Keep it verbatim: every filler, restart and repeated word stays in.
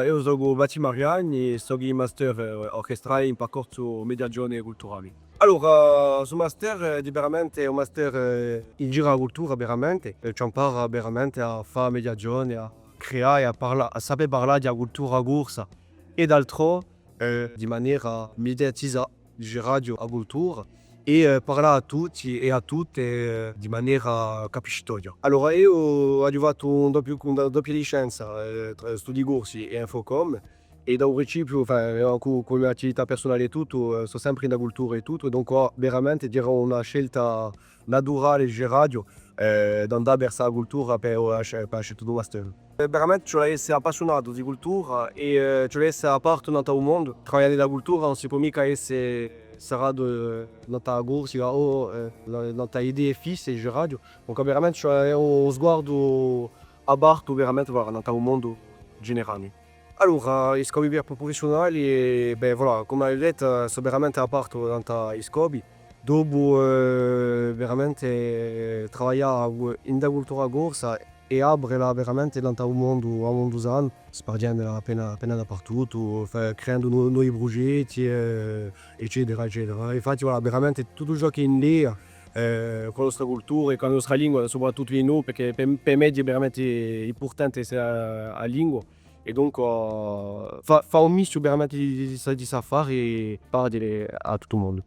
Eiu socu Batti Mariani è socu in master, eh, orchestrale in parcorsu mediazione culturale. Allora, stu master, eh, hè veramente un master, eh, in giru à a cultura, veramente, eh, ci impara veramente à fà mediazione, à creà è à parlà, à sapè parlà di a cultura corsa è d'altrò, eh, di manera mediatizà, diceraghju, a cultura è, eh, parlà à tutti è à tutte, eh, di manera capiscitoghja. Allora, eiu aghju fattu un doppiu, una doppia licenza, eh, trà studii corsi è Infocom, è da u principiu, enfin, eh, cù, cù a me attività persunale è tuttu, eh, sò sempre in a cultura è tuttu, è dunque, veramente, era una scelta naturale, diceraghju, eh, d'andà versu a cultura per, per, per scelta di u master. Eh, veramente ci vole à esse appassiunatu di cultura è, eh, ci vole à esse apertu nant'à u mondu. Travaglià in a cultura ùn si pò micca esse serratu, eh, nant'à a Corsica o, eh, nant'à idee fisse, diceraghju. Dunque veramente ci vole à avè un sguardu apertu veramente, voilà, nant'à u mondu generale. Allora, i scopi per prufessiunali, eh, bè, voilà, cum'è aghju dettu, sò veramente apertu nant'à i scopi. Dopu, eh, veramente, eh, travaglià in a cultura corsa è aprela veramente nant'à u mondu, à u mondu sanu, sparghjendela appena, appena dapertuttu, fa-, creandu no-, novi prugetti, eh, eccetera, eccetera. Infatti, voilà, veramente tuttu ciò chì hè in leia, eh, cù a nostra cultura è cù a nostra lingua, soprattuttu in u, perchè per, per mè hè veramente impurtante essa a, a lingua. È dunque, eh, fà, fà un mischju veramente di, di, di, di st'affari è parla à tuttu u mondu.